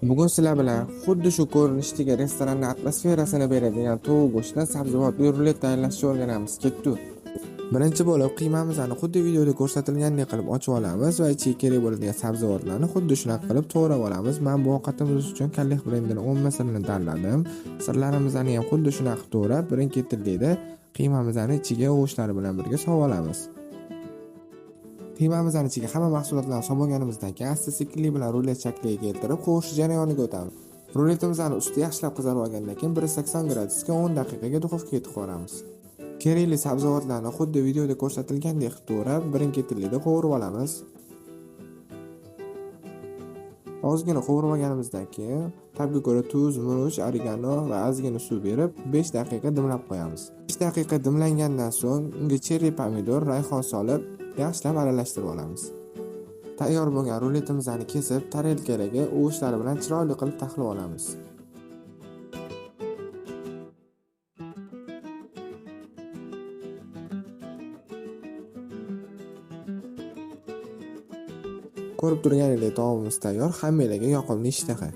Bugun sizlar bilan xuddi shu ko'rinishdagi restoranning atmosferasini beradigan tovuq go'shtidan sabzavotli rulet tayyorlashni o'rganamiz. Ketdik. Birinchi bo'lib qiymamizni xuddi videoda ko'rsatilgandek qilib ochib olamiz va ichiga kerak bo'ladigan sabzavotlarni xuddi shunaqa qilib to'g'rab olamiz. Men bu ovqatimiz uchun Kalleh brendini 10 sirini tanladim. Sirlarimizni ham xuddi shunaqa qilib to'g'rab, birin-ketinlikda qiymamizni ichiga ovoshlar bilan birga solib olamiz. Qiymamizni ichiga hamma mahsulotlarni solib olganimizdan keyin asta-sekinlik bilan rulet shakliga keltirib, qovurish jarayoniga o'tamiz. Ruletimizni usti yaxshilab qizarib olgandan keyin 180 gradusga 10 daqiqaga duxovkaga tiqib yuboramiz. Kerakli sabzavotlarni xuddi videoda ko'rsatilgandek qilib to'g'rab, birin-ketinlikda qovurib olamiz. Ozgina qovurib olganimizdan keyin ta'bga ko'ra tuz, murch, oregano va ozgina suv berib 5 daqiqa dimlab qo'yamiz. 5 daqiqa dimlangandan so'ng unga cherry pomidor, rayhon solib, yaxshilab aralashtirib olamiz. Tayyor bo'lgan ruletimizni kesib, tarelkalarga ovochlari bilan chiroyli qilib taxlab olamiz. Ko'rib turganingizdek taomimiz tayyor. Hammanglarga yoqimli ishtaha.